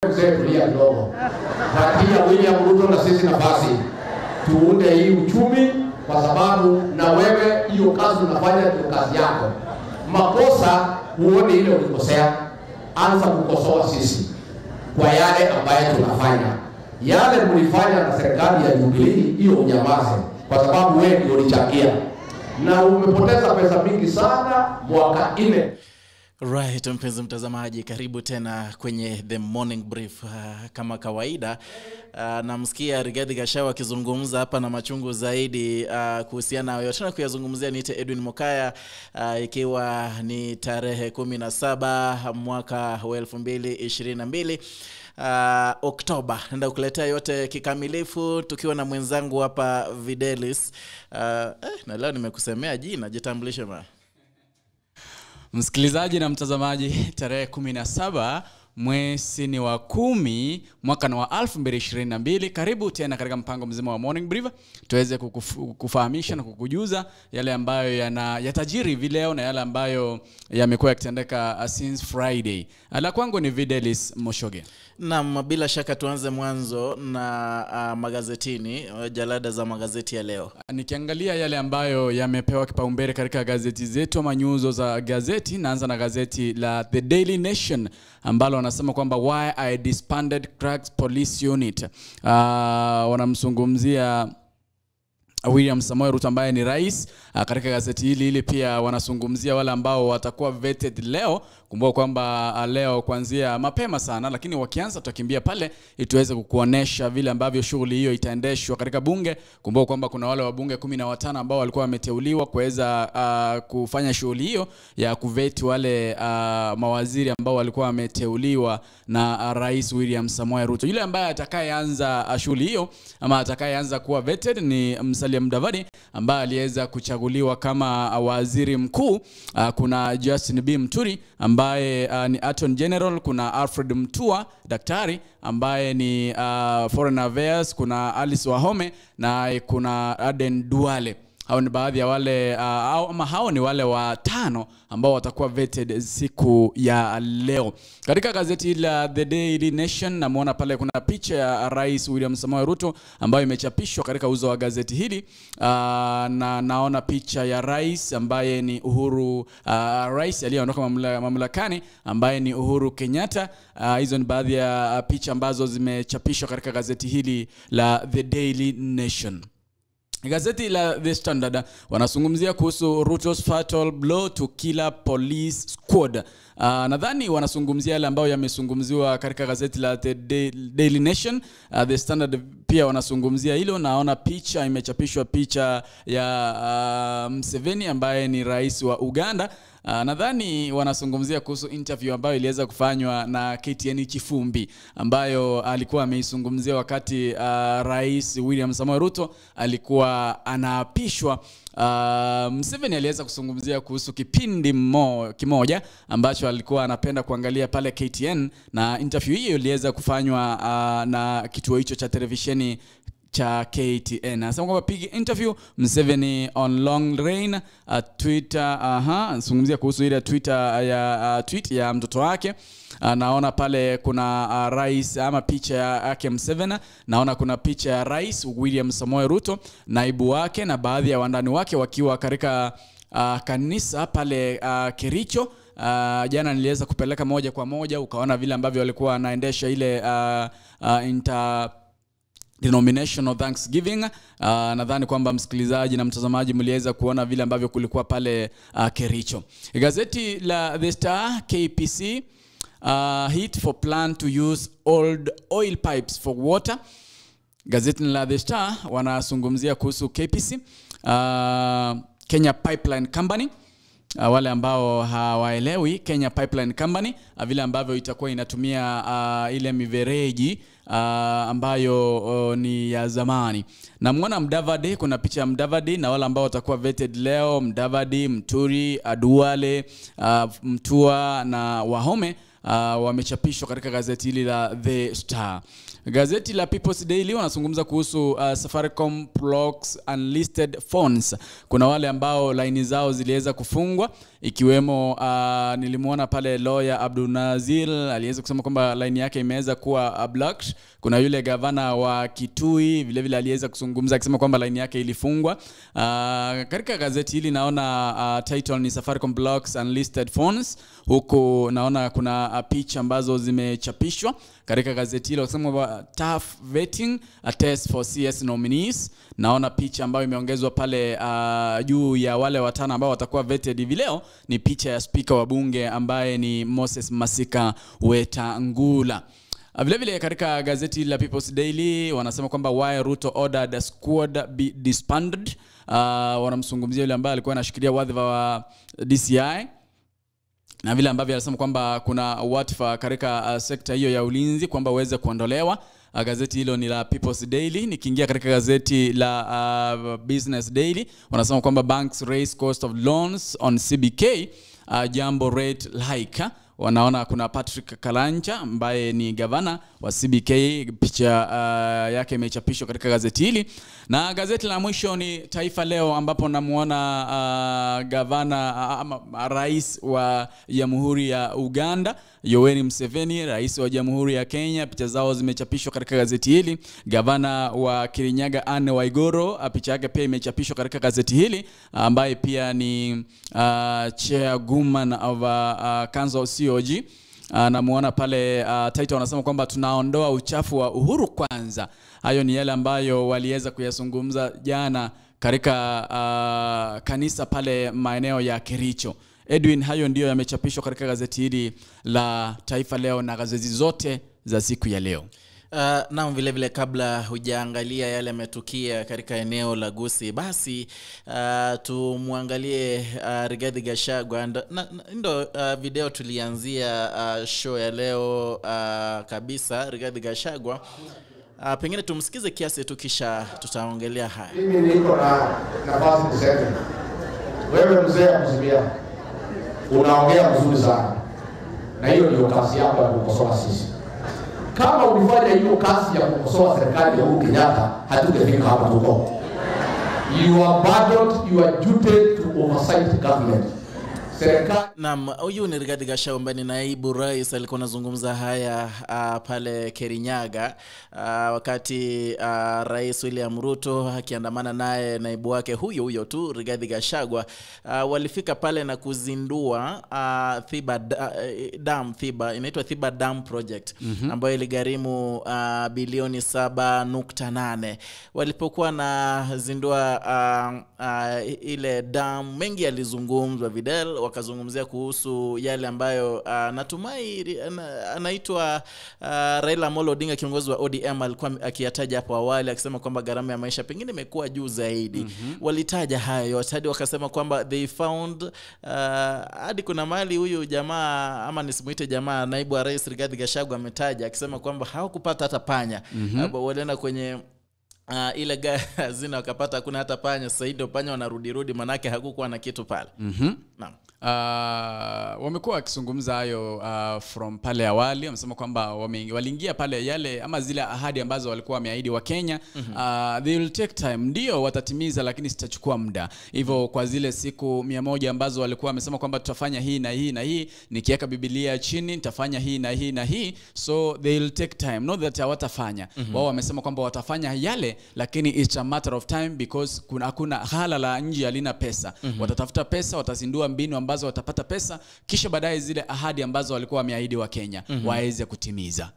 Mzee, tulia kidogo. Patia William Ruto na sisi nafasi tuunde hii uchumi, kwa sababu na wewe hiyo kazi unafanya ndio kazi yako. Makosa huone ile ulikosea, anza kukosoa sisi kwa yale ambayo tunafanya. Yale mlifanya na serikali ya Jubilee, hiyo unyamaze, kwa sababu wewe ndio ulichangia na umepoteza pesa mingi sana mwaka 4. Right, mpenzi mtazamaji, karibu tena kwenye The Morning Brief. Kama kawaida, namsikia Rigathi Gachagua akizungumza hapa na machungu zaidi kuhusiana na yote na kuyazungumzia. Niite Edwin Mokaya, ikiwa ni tarehe 17 mwaka wa 2022 Oktoba. Naenda kukuletea yote kikamilifu tukiwa na mwenzangu hapa Videlis. Na leo nimekusemea jina, jitambulishe ma. Msikilizaji na mtazamaji, tarehe 17 mwezi ni wa 10 mwaka wa 2022. Karibu tena katika mpango mzima wa Morning Brief, tuweze kukufahamisha na kukujuza yale ambayo yatajiri hivi leo na yale ambayo yamekuwa yakitendeka since Friday. La kwangu ni Videlis Moshoge. Naam, bila shaka tuanze mwanzo na magazetini, jalada za magazeti ya leo. Nikiangalia yale ambayo yamepewa kipaumbele katika gazeti zetu ama nyuzo za gazeti, naanza na gazeti la The Daily Nation ambalo wanasema kwamba why I disbanded Cracks Police Unit. Wanamzungumzia William Samoei Ruto ambaye ni rais. Katika gazeti hili pia wanazungumzia wale ambao watakuwa vetted leo. Kumbuka kwamba leo kuanzia mapema sana, lakini wakianza tutakimbia pale ili tuweze kukuonesha vile ambavyo shughuli hiyo itaendeshwa katika bunge. Kumbuka kwamba kuna wale wabunge 15 ambao walikuwa wameteuliwa kuweza kufanya shughuli hiyo ya kuvet wale mawaziri ambao walikuwa wameteuliwa na Rais William Samoei Ruto. Yule ambaye atakayeanza shughuli hiyo ama atakayeanza kuwa vetted ni Musalia Mudavadi ambaye aliweza kuchaguliwa kama waziri mkuu. Kuna Justin B. Muturi ambaye ni Attorney General, kuna Alfred Mutua daktari ambaye ni Foreign Affairs, kuna Alice Wahome na kuna Aden Duale. Hao ni baadhi ya wale ama hao ni wale watano ambao watakuwa vetted siku ya leo. Katika gazeti la The Daily Nation namuona pale kuna picha ya Rais William Samoei Ruto ambayo imechapishwa katika uzo wa gazeti hili. Na naona picha ya rais ambaye ni Uhuru, rais aliyeondoka mamlakani ambaye ni Uhuru Kenyatta. Hizo ni baadhi ya picha ambazo zimechapishwa katika gazeti hili la The Daily Nation. Gazeti la The Standard wanazungumzia kuhusu Ruto's fatal blow to killer police squad. Nadhani wanazungumzia yale ambayo yamezungumziwa katika gazeti la The Daily Nation. The Standard pia wanazungumzia hilo. Naona picha imechapishwa, picha ya Museveni ambaye ni rais wa Uganda. Nadhani wanazungumzia kuhusu interview ambayo iliweza kufanywa na KTN Chifumbi ambayo alikuwa ameizungumzia wakati Rais William Samoei Ruto alikuwa anaapishwa. Museveni aliweza kuzungumzia kuhusu kipindi kimoja ambacho alikuwa anapenda kuangalia pale KTN, na interview hiyo iliweza kufanywa na kituo hicho cha televisheni cha KTN. Anasema kwamba big interview Museveni on long reign, Twitter. Anazungumzia kuhusu ile Twitter ya tweet ya mtoto wake. Naona pale kuna rais ama picha yake Museveni. Naona kuna picha ya Rais William Samoei Ruto, naibu wake na baadhi ya wandani wake wakiwa katika kanisa pale Kericho. Jana niliweza kupeleka moja kwa moja ukaona vile ambavyo walikuwa wanaendesha ile inter denominational Thanksgiving. Nadhani kwamba msikilizaji na mtazamaji mliweza kuona vile ambavyo kulikuwa pale Kericho. Gazeti la The Star, KPC hit for plan to use old oil pipes for water. Gazeti la The Star wanazungumzia kuhusu KPC, Kenya Pipeline Company. Wale ambao hawaelewi Kenya Pipeline Company, vile ambavyo itakuwa inatumia ile mifereji ambayo ni ya zamani. Namuona Mudavadi, kuna picha ya Mudavadi na wale ambao watakuwa vetted leo, Mudavadi, Muturi, Aduale, Mtua na Wahome. Wamechapishwa katika gazeti hili la The Star. Gazeti la People's Daily wanazungumza kuhusu Safaricom blocks unlisted phones. Kuna wale ambao laini zao ziliweza kufungwa, ikiwemo nilimuona pale lawyer Abdul Nazir aliweza kusema kwamba laini yake imeweza kuwa blocked. Kuna yule gavana wa Kitui vile vile aliweza kuzungumza akisema kwamba laini yake ilifungwa. Katika gazeti hili naona title ni Safaricom blocks unlisted phones, huku naona kuna picha ambazo zimechapishwa katika gazeti hilo kusema kwamba tough vetting a test for CS nominees. Naona picha ambayo imeongezwa pale juu ya wale watano ambao watakuwa vetted hivi leo ni picha ya speaker wa bunge ambaye ni Moses Masika Wetangula. Vile vile katika gazeti la People's Daily wanasema kwamba why Ruto ordered a squad be disbanded. Wanamzungumzia yule ambaye alikuwa anashikilia wadhifa wa DCI na vile ambavyo alisema kwamba kuna wadhifa katika sekta hiyo ya ulinzi kwamba uweze kuondolewa. Gazeti hilo ni la People's Daily. Nikiingia katika gazeti la Business Daily wanasema kwamba banks raise cost of loans on CBK jambo rate hike. Wanaona kuna Patrick Kalancha ambaye ni gavana wa CBK, picha yake imechapishwa katika gazeti hili. Na gazeti la mwisho ni Taifa Leo, ambapo namuona gavana ama rais wa Jamhuri ya Uganda Yoweri Museveni, rais wa Jamhuri ya Kenya, picha zao zimechapishwa katika gazeti hili. Gavana wa Kirinyaga Anne Waiguru, picha yake pia imechapishwa katika gazeti hili, ambaye pia ni chairwoman of Council COG. Namuona pale title wanasema kwamba tunaondoa uchafu wa Uhuru kwanza. Hayo ni yale ambayo waliweza kuyazungumza jana katika kanisa pale maeneo ya Kericho. Edwin, hayo ndiyo yamechapishwa katika gazeti hili la Taifa Leo na gazeti zote za siku ya leo. Naam, vile vile kabla hujaangalia yale yametukia katika eneo la Gusii, basi tumuangalie Rigathi Gachagua. Ndo video tulianzia show ya leo kabisa, Rigathi Gachagua. Pengine tumsikize kiasi tu kisha tutaongelea haya. Mimi niko na nafasi kusema. Wewe mzee Kuzimia unaongea mzuri sana. Na hiyo ndio kazi yako ya kukosoa sisi. Kama ulifanya hiyo kazi ya kukosoa serikali ya Uhuru Kenyatta, hatungefika hapa tuko. You are burdened, you are duty to oversight government. Naam, huyu ni Rigathi Gachagua ambaye ni naibu rais, alikuwa anazungumza haya pale Kirinyaga wakati Rais William Ruto akiandamana naye naibu wake huyo huyo tu Rigathi Gachagua. Walifika pale na kuzindua Thiba Dam, Thiba inaitwa Thiba Dam Project, ambayo iligharimu bilioni 7.8. Walipokuwa na zindua ile dam, mengi yalizungumzwa Vidal, wakazungumzia kuhusu yale ambayo natumai anaitwa Raila Amolo Odinga, kiongozi wa ODM, alikuwa akiyataja hapo awali akisema kwamba gharama ya maisha pengine imekuwa juu zaidi. Walitaja hayo hadi wakasema kwamba they found hadi kuna mali huyu jamaa, ama nisimuite jamaa, naibu wa rais Rigathi Gachagua ametaja akisema kwamba hawakupata hata panya. Walienda kwenye ile hazina wakapata hakuna hata panya. Sasa ndio panya wanarudi manake hakukuwa na kitu pale. Naam. Wamekuwa wakizungumza hayo from pale awali. Wamesema kwamba waliingia pale yale ama zile ahadi ambazo walikuwa wameahidi wa Kenya. They will take time, ndio watatimiza, lakini sitachukua muda. Hivyo kwa zile siku 100 ambazo walikuwa wamesema kwamba tutafanya hii na hii na hii, nikiweka Biblia chini nitafanya hii na hii na hii, so they will take time, not that hawatafanya. Wao wamesema kwamba watafanya yale, lakini it's a matter of time because hakuna hala la nje halina pesa. Watatafuta pesa, watazindua mbinu ambazo watapata pesa, kisha baadaye zile ahadi ambazo walikuwa wameahidi wa Kenya waweze kutimiza.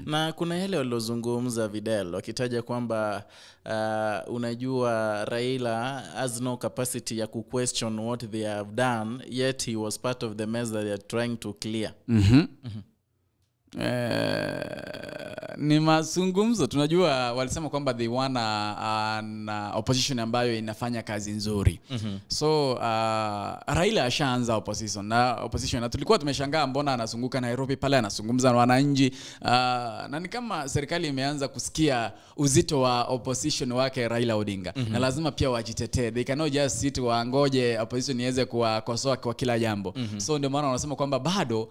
Na kuna yale waliozungumza Vidal wakitaja kwamba unajua Raila has no capacity ya ku question what they have done, yet he was part of the mess that they are trying to clear. Ni mazungumzo. Tunajua walisema kwamba they want an opposition ambayo inafanya kazi nzuri. So Raila ashaanza opposition na tulikuwa tumeshangaa mbona anazunguka Nairobi pale anazungumza na wananchi, na ni kama serikali imeanza kusikia uzito wa opposition wake Raila Odinga. Na lazima pia wajitetee. They cannot just sit waangoje opposition iweze kuwakosoa kwa kila jambo. So ndio maana wanasema kwamba bado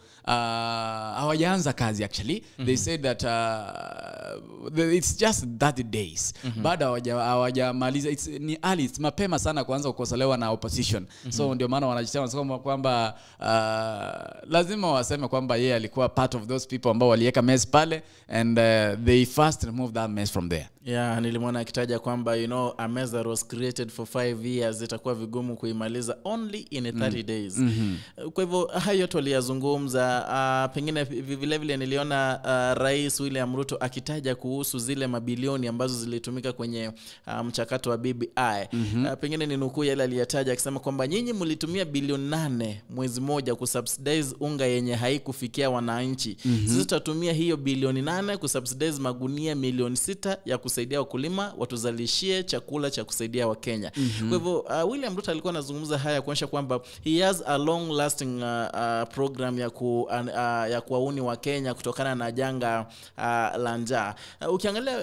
hawajaanza kazi actually. They said that it's just 30 days. Bado hawajamaliza. Ni early, it's mapema sana kuanza kukosolewa na opposition. So ndio maana wanajitetea, wanasema kwamba lazima waseme kwamba yeye alikuwa part of those people ambao waliweka mess pale, and they first removed that mess from there. Yeah, nilimwona akitaja kwamba a mess that was created for 5 years itakuwa vigumu kuimaliza only in 30 days. Kwa hivyo hayo yote waliyazungumza. Pengine vile vile niliona Rais William Ruto akitaja kuhusu zile mabilioni ambazo zilitumika kwenye mchakato wa BBI. Pengine ni nukuu yale aliyataja akisema kwamba nyinyi mlitumia bilioni 8 mwezi moja kusubsidize unga yenye haikufikia wananchi. Sisi tutatumia hiyo bilioni 8 kusubsidize magunia milioni 6 ya kusaidia wakulima watuzalishie chakula cha kusaidia Wakenya. Kwa hivyo William Ruto alikuwa anazungumza haya kuonyesha kwamba he has a long lasting program ya kuwauni wa Kenya kutokana na janga la njaa. Ukiangalia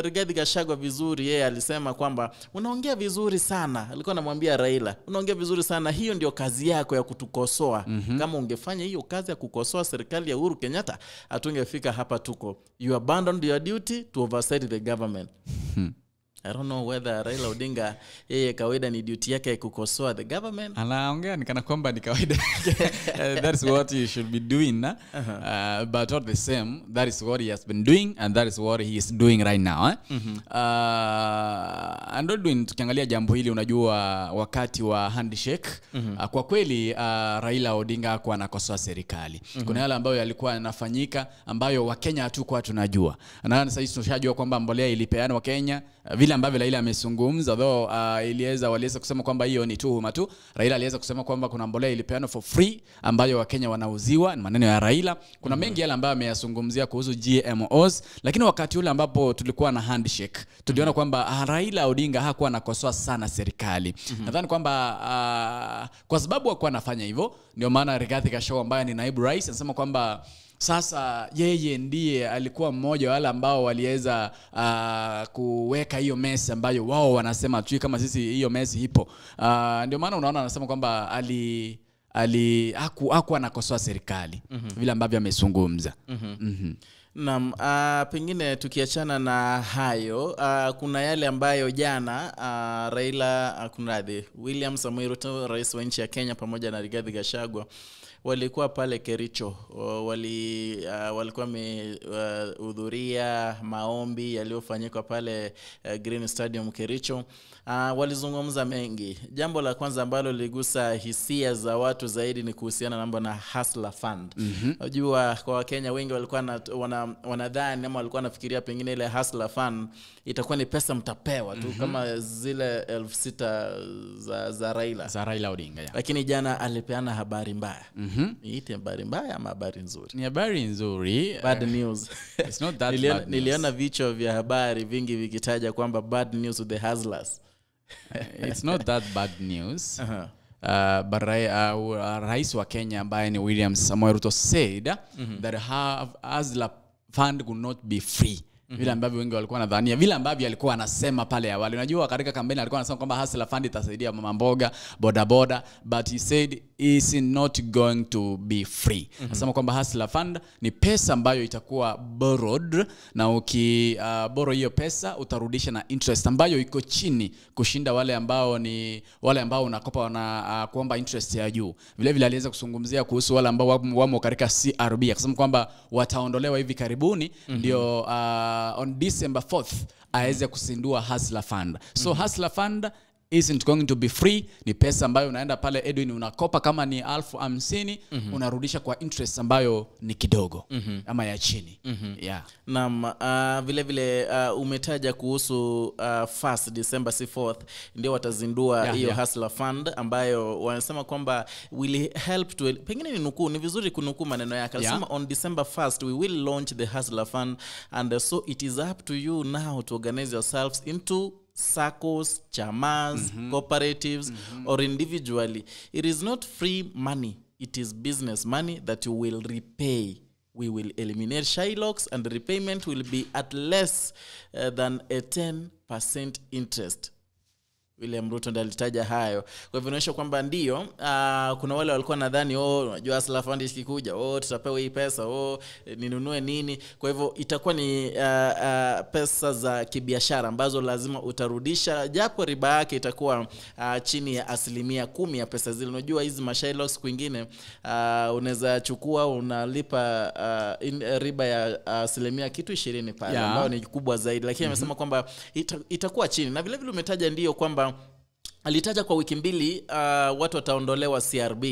Rigathi Gachagua vizuri, yeye alisema kwamba unaongea vizuri sana. Alikuwa anamwambia Raila, unaongea vizuri sana, hiyo ndio kazi yako ya kutukosoa. Kama ungefanya hiyo kazi ya kukosoa serikali ya Uhuru Kenyatta, hatungefika hapa tuko. You abandoned your duty to oversight the government. I don't know whether Raila Odinga yeye kawaida ni duty yake kukosoa the government. Anaongea ni kana kwamba ni kawaida. That's what he should be doing. But all the same, that is what he has been doing and that is what he is doing right now. And doing, tukiangalia jambo hili, unajua wakati wa handshake, kwa kweli Raila Odinga hakuwa anakosoa serikali. Kuna yale ambayo yalikuwa yanafanyika ambayo Wakenya hatukuwa tunajua. Na sasa hivi tunashajua kwamba mbolea ilipeanwa Kenya, vile ambavyo Raila amezungumza, though waliweza kusema kwamba hiyo ni tuhuma tu. Raila aliweza kusema kwamba kuna mbolea ilipeanwa for free ambayo Wakenya wanauziwa, ni maneno ya Raila. Kuna mengi yale ambayo ameyazungumzia kuhusu GMOs, lakini wakati ule ambapo tulikuwa na handshake, tuliona kwamba Raila Odinga hakuwa anakosoa sana serikali. Nadhani kwamba kwa sababu hakuwa anafanya hivyo, ndio maana Rigathi Gachagua ambaye ni naibu rais anasema kwamba sasa yeye ndiye alikuwa mmoja wale ambao waliweza kuweka hiyo mess ambayo wao wanasema tu kama sisi hiyo mess ipo. Ndio maana unaona anasema kwamba hakuwa anakosoa serikali vile ambavyo amezungumza. Naam, pengine tukiachana na hayo, kuna yale ambayo jana Raila kunradhi William Samoei Ruto, rais wa nchi ya Kenya, pamoja na Rigathi Gachagua walikuwa pale Kericho. Walikuwa wamehudhuria maombi yaliyofanyika pale Green Stadium Kericho. Walizungumza mengi. Jambo la kwanza ambalo liligusa hisia za watu zaidi ni kuhusiana na Hustler Fund. Unajua kwa Wakenya wengi walikuwa wanadhani ama walikuwa wanafikiria pengine ile Hustler Fund itakuwa ni pesa mtapewa tu kama zile 6,000 za Raila. Za Raila Odinga, yeah. Lakini jana alipeana habari mbaya. Niite habari mbaya ama habari nzuri? Ni habari nzuri. Bad news. It's not that bad news. Niliona vichwa vya habari vingi vikitaja kwamba bad news with the hustlers. It's not that bad news. But Rais wa Kenya ambaye ni William Samoei Ruto said that Hustler Fund could not be free. Vile ambavyo wengi walikuwa wanadhania, vile ambavyo alikuwa anasema pale awali. Unajua katika kampeni alikuwa anasema kwamba Hustler Fund itasaidia mama mboga, boda boda, but he said it's not going to be free. Anasema kwamba Hustler Fund ni pesa ambayo itakuwa borrowed, na uki borrow hiyo pesa utarudisha na interest ambayo iko chini kushinda wale ambao unakopa wana kuomba interest ya juu. Vile vile aliweza kuzungumzia kuhusu wale ambao wamo katika CRB, akasema kwamba wataondolewa hivi karibuni, ndio on December 4th aweze kusindua Hustler Fund. So Hustler Fund isn't going to be free. Ni pesa ambayo unaenda pale Edwin unakopa kama ni 50,000, unarudisha kwa interest ambayo ni kidogo ama ya chini. Yeah. Naam, vile vile umetaja kuhusu first December 4th ndio watazindua hiyo Hustler Fund ambayo wanasema kwamba will help to, pengine ni nukuu, ni vizuri kunukuu maneno yake. Alisema on December 1st we will launch the Hustler Fund and so it is up to you now to organize yourselves into SACCOs, chamas, cooperatives, or individually. It is not free money. It is business money that you will repay. We will eliminate shylocks and the repayment will be at less than a 10% interest. William Ruto ndiye alitaja hayo. Kwa hivyo inaonyesha kwamba ndio kuna wale walikuwa nadhani unajua Hustler Fund ikikuja tutapewa hii pesa, ninunue nini. Kwa hivyo itakuwa ni pesa za kibiashara ambazo lazima utarudisha, japo riba yake itakuwa chini ya 10% ya pesa zile. Unajua hizi mashylocks kwingine unaweza chukua unalipa riba ya 20% pale, ambayo ni kubwa zaidi, lakini amesema kwamba itakuwa chini. Na vile vile umetaja ndio kwamba alitaja kwa wiki mbili watu wataondolewa CRB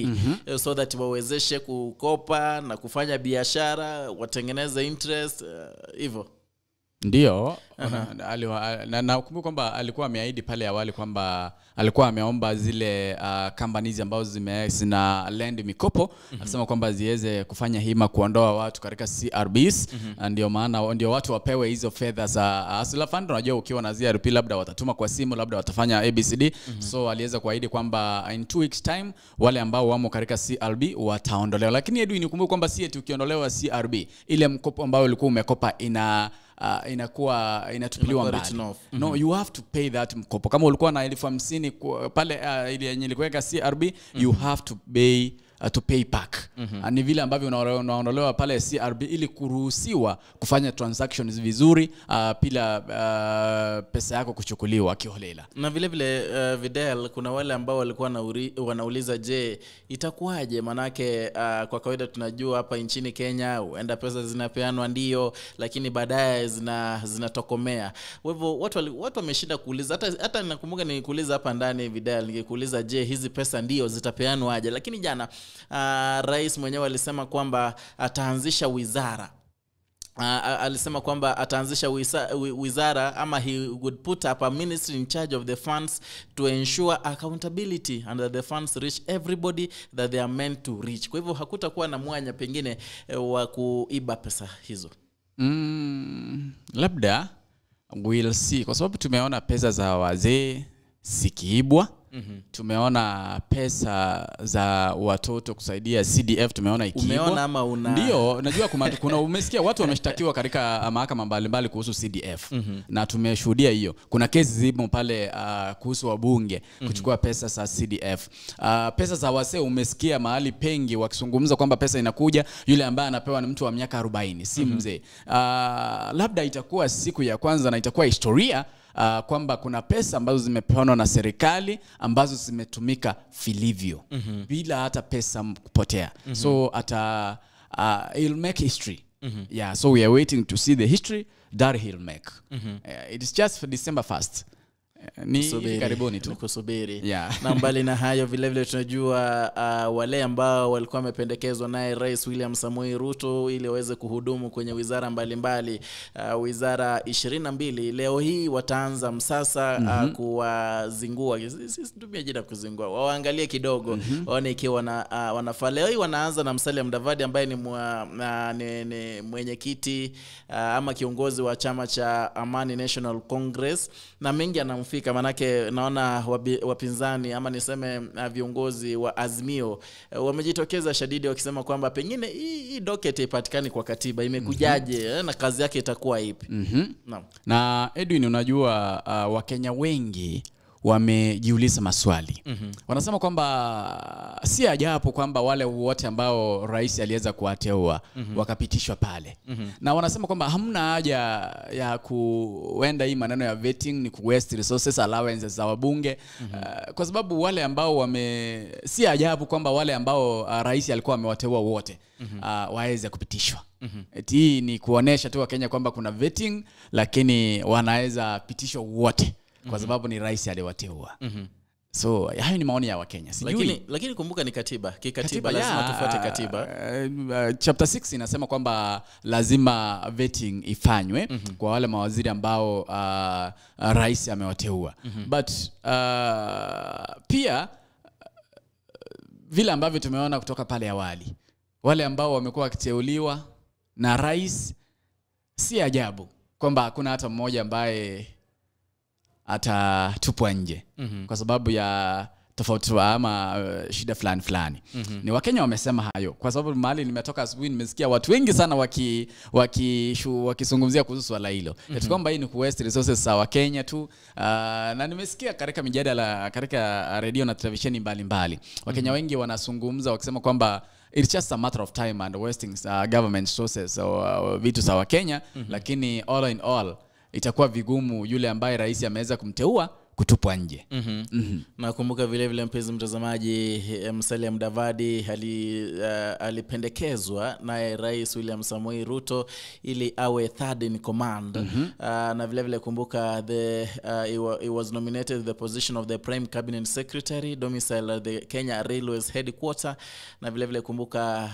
so that wawezeshe kukopa na kufanya biashara, watengeneze interest hivyo. Ndio, na ukumbuke kwamba alikuwa ameahidi pale awali kwamba alikuwa ameomba zile companies ambazo zina lend mikopo, akisema kwamba ziweze kufanya hima kuondoa watu katika CRBs. Ndio maana ndio watu wapewe hizo fedha za Hustler Fund. Unajua ukiwa na CRB labda watatuma kwa simu, labda watafanya ABCD. So aliweza kuahidi kwamba in 2 weeks time wale ambao wamo katika CRB wataondolewa. Lakini Edwin, ukumbuke kwamba si eti ukiondolewa CRB ile mkopo ambao ulikuwa umekopa inakuwa inatupiliwa mbali. No, you have to pay that mkopo. Kama ulikuwa na 50,000 pale ile yenye ilikuweka CRB, you have to pay to pay back. Ni vile ambavyo unaondolewa pale CRB ili kuruhusiwa kufanya transactions vizuri bila pesa yako kuchukuliwa kiholela. Na vile vile Vidal, kuna wale ambao walikuwa wanauliza je, itakuwaje? Manake kwa kawaida tunajua hapa nchini Kenya huenda pesa zinapeanwa ndio, lakini baadaye zinatokomea. Kwa hivyo watu wameshinda kuuliza. Hata nakumbuka nilikuuliza hapa ndani Vidal, ningekuuliza je, hizi pesa ndio zitapeanwa aje? Lakini jana rais mwenyewe alisema kwamba ataanzisha wizara. Alisema kwamba ataanzisha wizara ama he would put up a ministry in charge of the funds to ensure accountability and that the funds reach everybody that they are meant to reach. Kwa hivyo hakutakuwa na mwanya pengine wa kuiba pesa hizo. Labda we'll see, kwa sababu tumeona pesa za wazee zikiibwa. Tumeona pesa za watoto kusaidia CDF tumeona ikiibwa. Umeona ama una? Ndio, najua kuna umesikia watu wameshtakiwa katika mahakama mbalimbali kuhusu CDF. Na tumeshuhudia hiyo. Kuna kesi zipo pale kuhusu wabunge kuchukua pesa za CDF. Pesa za wazee umesikia mahali pengi wakizungumza kwamba pesa inakuja, yule ambaye anapewa ni mtu wa miaka 40, si mzee. Labda itakuwa siku ya kwanza na itakuwa historia kwamba kuna pesa ambazo zimepeanwa na serikali ambazo zimetumika vilivyo bila hata pesa kupotea. So he'll make history. Yeah, so we are waiting to see the history that he'll make. It is just for December 1st. Ni karibuni tu. Kusubiri. Yeah. Na mbali na hayo vile vile tunajua wale ambao walikuwa wamependekezwa naye Rais William Samoei Ruto ili waweze kuhudumu kwenye wizara mbalimbali, wizara 22 leo hii wataanza msasa kuwazingua. Situmie jina kuzingua. Waangalie kidogo waone ikiwa wanafaa. Leo hii wanaanza na Musalia Mudavadi ambaye ni mwenyekiti ama kiongozi wa chama cha Amani National Congress, na mengi anamfika manake naona wapinzani ama niseme viongozi wa Azimio wamejitokeza shadidi wakisema kwamba pengine hii docket ipatikani kwa katiba, imekujaje na kazi yake itakuwa ipi? Naam. Na Edwin, unajua Wakenya wengi wamejiuliza maswali. Wanasema kwamba si ajabu kwamba wale wote ambao rais aliweza kuwateua wakapitishwa pale. Na wanasema kwamba hamna haja ya kuenda hii maneno ya vetting, ni ku waste resources, allowances za wabunge. Kwa sababu wale ambao si ajabu kwamba wale ambao rais alikuwa amewateua wote waweze kupitishwa. Eti hii ni kuonesha tu Wakenya kwamba kuna vetting, lakini wanaweza pitishwa wote kwa sababu ni rais aliwateua. So hayo ni maoni ya Wakenya. Sijui. Lakini kumbuka ni katiba. Kikatiba lazima tufuate katiba. Chapter 6 inasema kwamba lazima vetting ifanywe kwa wale mawaziri ambao rais amewateua. But pia vile ambavyo tumeona kutoka pale awali, wale ambao wamekuwa wakiteuliwa na rais, si ajabu kwamba hakuna hata mmoja ambaye atatupwa nje kwa sababu ya tofauti ama shida fulani fulani. Ni Wakenya wamesema hayo, kwa sababu mahali nimetoka asubuhi nimesikia watu wengi sana wakizungumzia kuhusu swala hilo. Eti kwamba hii ni waste resources za Wakenya tu. Na nimesikia katika mijadala katika radio na televisheni mbalimbali Wakenya wengi wanazungumza wakisema kwamba it's just a matter of time and wasting government sources or vitu za Wakenya. Lakini all in all itakuwa vigumu yule ambaye rais ameweza kumteua kutupwa nje. Nakumbuka vile vile mpenzi mtazamaji, Musalia Mudavadi alipendekezwa naye Rais William Samoei Ruto ili awe third in command. Na vile vile kumbuka he was nominated the position of the Prime Cabinet Secretary domiciled at the Kenya Railways headquarter. Na vile vile kumbuka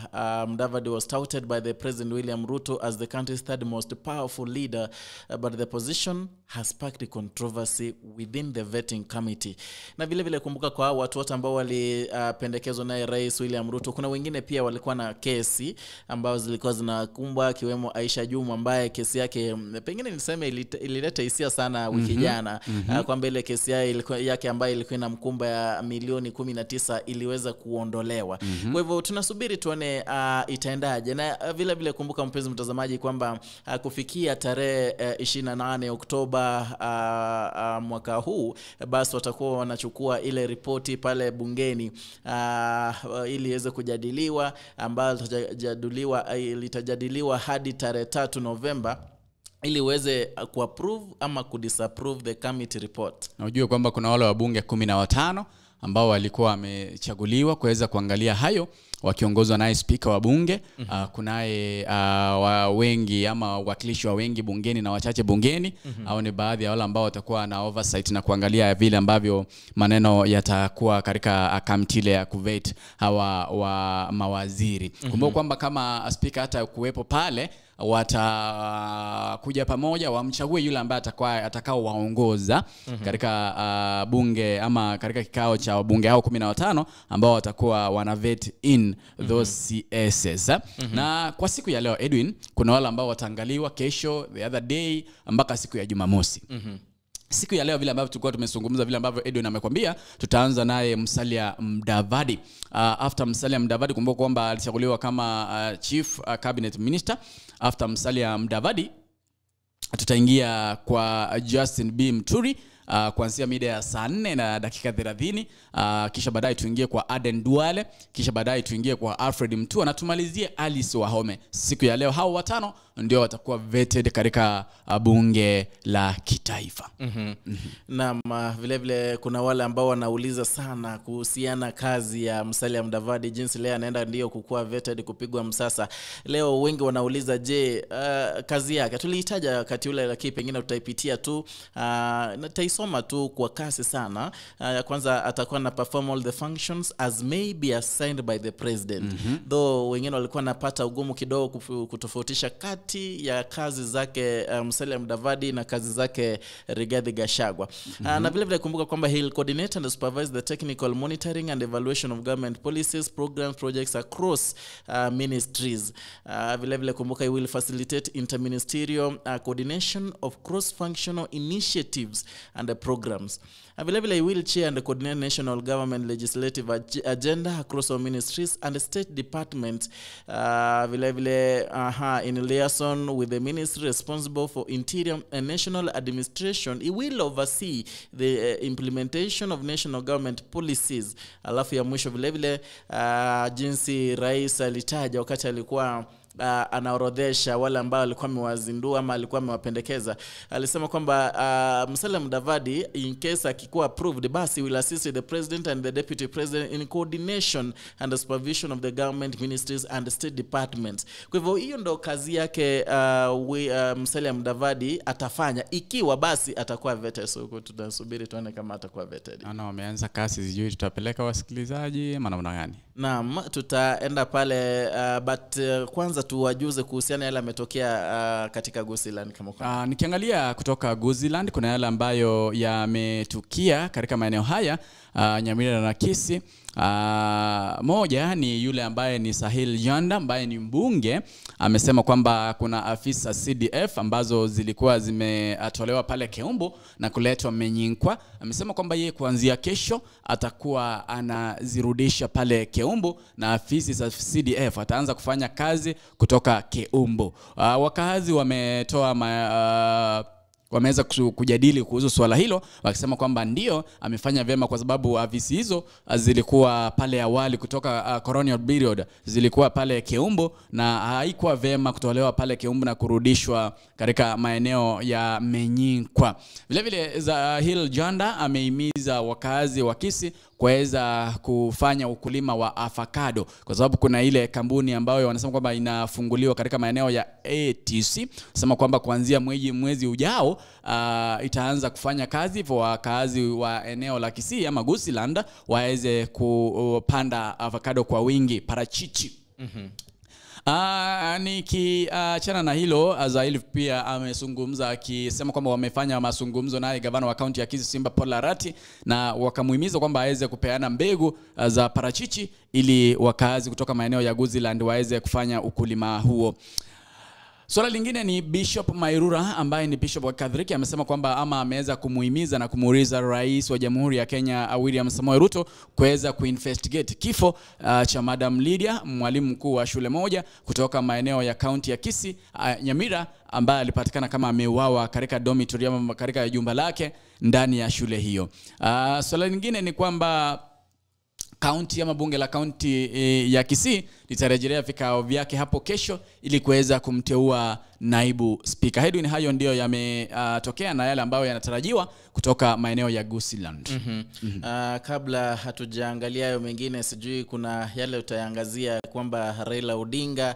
Mudavadi was touted by the President William Ruto as the country's third most powerful leader, but the position has sparked controversy within the vetting committee. Na vile vile kumbuka kwa watu wote ambao walipendekezwa naye Rais William Ruto, kuna wengine pia walikuwa na kesi ambazo zilikuwa zinakumbwa, kiwemo Aisha Juma ambaye kesi yake pengine niseme ilileta hisia sana wiki jana, kwamba ile kesi yake ambayo ilikuwa inamkumba ya milioni 19 iliweza kuondolewa. Kwa hivyo tunasubiri tuone itaendaje. Na vile vile kumbuka mpenzi mtazamaji kwamba kufikia tarehe 28 Oktoba mwaka huu, basi watakuwa wanachukua ile ripoti pale bungeni ili iweze kujadiliwa, ambayo litajadiliwa hadi tarehe 3 Novemba ili uweze kuapprove ama kudisapprove the committee report. Na ujue kwamba kuna wale wabunge 15 ambao walikuwa wamechaguliwa kuweza kuangalia hayo wakiongozwa naye speaker wa bunge. Kunaye wengi ama wakilishi wa wengi bungeni na wachache bungeni. Au ni baadhi ya wale ambao watakuwa na oversight na kuangalia vile ambavyo maneno yatakuwa katika kamati ile ya kuvet hawa wa mawaziri. Kumbuka kwamba kama speaker hata kuwepo pale, watakuja pamoja wamchague yule ambaye atakao waongoza katika bunge ama katika kikao cha wabunge hao 15 ambao watakuwa wana vet in those CSs. Na kwa siku ya leo Edwin, kuna wale ambao wataangaliwa kesho, the other day, mpaka siku ya Jumamosi. Siku ya leo vile ambavyo tulikuwa tumezungumza, vile ambavyo Edwin amekwambia, tutaanza naye Musalia Mudavadi. After Musalia Mudavadi, kumbuka kwamba alichaguliwa kama Chief Cabinet Minister. After Musalia Mudavadi tutaingia kwa Justin B. Muturi kuanzia mida ya saa 4:30, kisha baadaye tuingie kwa Aden Duale, kisha baadaye tuingie kwa Alfred Mutua na tumalizie Alice Wahome. Siku ya leo hao watano ndio watakuwa vetted katika bunge la kitaifa. Na vile vile kuna wale ambao wanauliza sana kuhusiana kazi ya Musalia Mudavadi, jinsi leo anaenda ndio kukua vetted, kupigwa msasa. Leo wengi wanauliza je, kazi yake tulihitaja wakati ule, lakini pengine tutaipitia tu na soma tu kwa kasi sana. Kwanza atakuwa na perform all the functions as may be assigned by the president. Though wengine walikuwa napata ugumu kidogo kutofautisha kati ya kazi zake Musalia Mudavadi na kazi zake Rigathi Gachagua. Na vile vile kumbuka kwamba he'll coordinate and supervise the technical monitoring and evaluation of government policies, programs, projects across ministries. Vile vile kumbuka he will facilitate interministerial coordination of cross-functional initiatives and the programs. Vile vile he will chair and coordinate national government legislative agenda across all ministries and state departments. Vile vile in liaison with the ministry responsible for interior and national administration, he will oversee the implementation of national government policies. Alafu ya mwisho vile vile jinsi rais alitaja wakati alikuwa anaorodhesha wale ambao alikuwa amewazindua ama alikuwa amewapendekeza, alisema kwamba Musalia Mudavadi in case akikuwa approved, basi will assist the president and the deputy president in coordination and the supervision of the government ministries and state departments. Kwa hivyo hiyo ndo kazi yake Musalia Mudavadi atafanya ikiwa basi atakuwa vetted. So tunasubiri tuone kama atakuwa vetted. Naona wameanza kasi, sijui tutapeleka wasikilizaji ama namna gani. Naam, tutaenda pale but kwanza tuwajuze kuhusiana yale yametokea katika Gusiland kama kwa. Nikiangalia kutoka Gusiland kuna yale ambayo yametukia katika maeneo haya Nyamira na Kisii. Moja ni yule ambaye ni Sahil Janda ambaye ni mbunge, amesema kwamba kuna afisa CDF ambazo zilikuwa zimetolewa pale Keumbu na kuletwa Menyinkwa. Amesema kwamba yeye kuanzia kesho atakuwa anazirudisha pale Keumbu na afisi za CDF ataanza kufanya kazi kutoka Keumbu. Wakazi wametoa wameweza kujadili kuhusu swala hilo, wakisema kwamba ndio amefanya vyema kwa sababu afisi hizo zilikuwa pale awali kutoka colonial period, zilikuwa pale Keumbu na haikuwa vyema kutolewa pale Keumbu na kurudishwa katika maeneo ya Menyinkwa. Vile vile Zahil Janda amehimiza wakazi wa Kisii kuweza kufanya ukulima wa avocado, kwa sababu kuna ile kampuni ambayo wanasema kwamba inafunguliwa katika maeneo ya ATC, sema kwamba kuanzia mwezi ujao itaanza kufanya kazi kwa wakazi wa eneo la Kisii ama Gusiland waweze kupanda avocado kwa wingi, parachichi. Nikiachana na hilo, Azail pia amezungumza akisema kwamba wamefanya mazungumzo naye gavana wa kaunti ya Kisii Simba Paul Arati, na wakamuhimiza kwamba aweze kupeana mbegu za parachichi ili wakazi kutoka maeneo ya Gusiland waweze kufanya ukulima huo. Swala lingine ni Bishop Mairura ambaye ni Bishop wa Katholiki amesema kwamba ama ameweza kumuhimiza na kumuuliza Rais wa Jamhuri ya Kenya William Samoei Ruto kuweza kuinvestigate kifo cha Madam Lydia, mwalimu mkuu wa shule moja kutoka maeneo ya kaunti ya Kisii, Nyamira, ambaye alipatikana kama ameuawa katika dormitory ama katika jumba lake ndani ya shule hiyo. Swala lingine ni kwamba kaunti ama bunge la kaunti ya Kisii litarejelea vikao vyake hapo kesho ili kuweza kumteua naibu speaker. Hedwin, hayo ndio yametokea na yale ambayo yanatarajiwa kutoka maeneo ya Gusiland. Kabla hatujaangalia hayo mengine, sijui kuna yale utaangazia kwamba Raila Odinga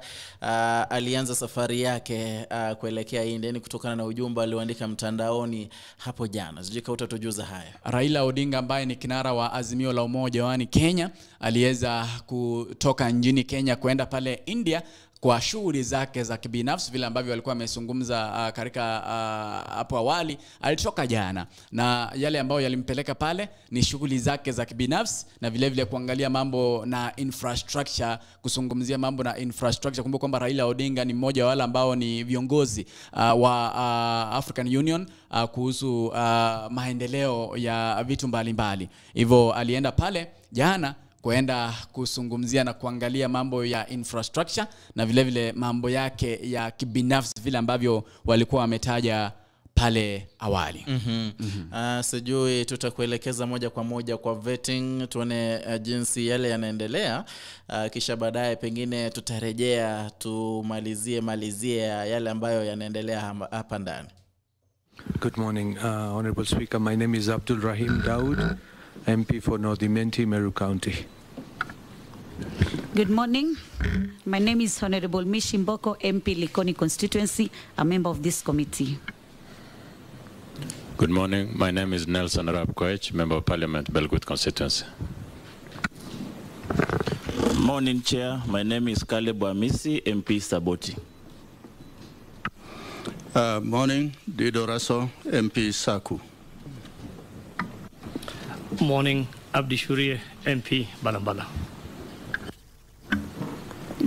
alianza safari yake kuelekea India, ni kutokana na ujumbe alioandika mtandaoni hapo jana. Sijui kama utatujuza haya. Raila Odinga ambaye ni kinara wa Azimio la Umoja wa Kenya aliweza kutoka nchini Kenya kwenda pale India kwa shughuli zake za kibinafsi vile ambavyo alikuwa amezungumza katika hapo awali. Alitoka jana na yale ambayo yalimpeleka pale ni shughuli zake za kibinafsi na vile vile kuangalia mambo na infrastructure, kuzungumzia mambo na infrastructure. Kumbuka kwamba Raila Odinga ni mmoja wa wale ambao ni viongozi wa African Union kuhusu maendeleo ya vitu mbalimbali. Hivyo alienda pale jana kuenda kuzungumzia na kuangalia mambo ya infrastructure na vile vile mambo yake ya kibinafsi vile ambavyo walikuwa wametaja pale awali. Sijui tutakuelekeza moja kwa moja kwa vetting tuone jinsi yale yanaendelea, kisha baadaye pengine tutarejea tumalizie yale ambayo yanaendelea hapa ndani. Good morning, Honorable Speaker. My name is Abdul Rahim Daud, MP for North Imenti, Meru County. Good morning. My name is Honorable Mishi Mboko, MP Likoni Constituency, a member of this committee. Good morning. My name is Nelson Arap Koech, Member of Parliament, Belgut Constituency. Morning, Chair. My name is Caleb Amisi, MP Saboti. Morning, Dido Raso, MP Saku. Morning, Abdi Shurie, MP Balambala.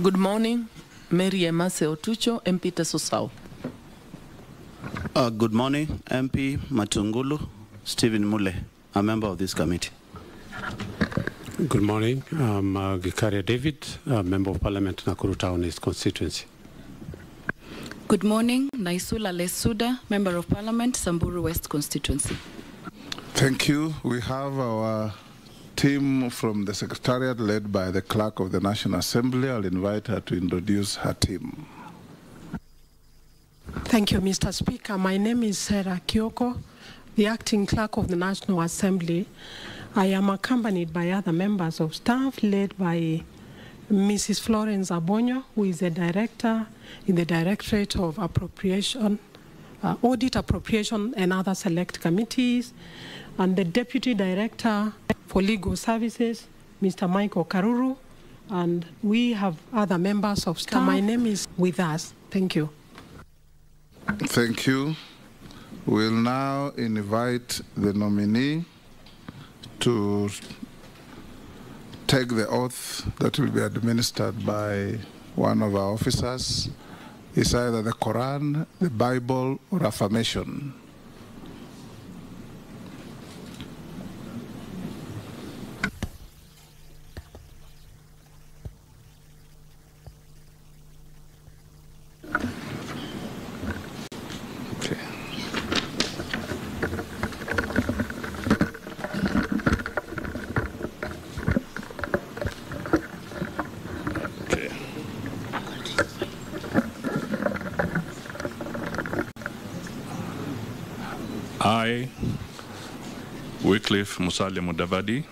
Good morning, Mary Emase Otucho, MP Teso South. Good morning, MP Matungulu Stephen Mule, a member of this committee. Good morning, I'm Gikaria David, a member of Parliament, Nakuru Town East Constituency. Good morning, Naisula Lesuda, Member of Parliament, Samburu West Constituency. Thank you. We have our team from the Secretariat led by the Clerk of the National Assembly. I'll invite her to introduce her team. Thank you, Mr. Speaker. My name is Sarah Kioko, the Acting Clerk of the National Assembly. I am accompanied by other members of staff led by Mrs. Florence Abonyo, who is a director in the Directorate of Appropriation, Audit Appropriation and other select committees, and the Deputy Director for Legal Services, Mr. Michael Karuru, and we have other members of staff. My name is with us. Thank you. Thank you. We'll now invite the nominee to take the oath that will be administered by one of our officers. It's either the Quran, the Bible, or affirmation. Okay. Okay. I, Wycliffe Musalia Mudavadi,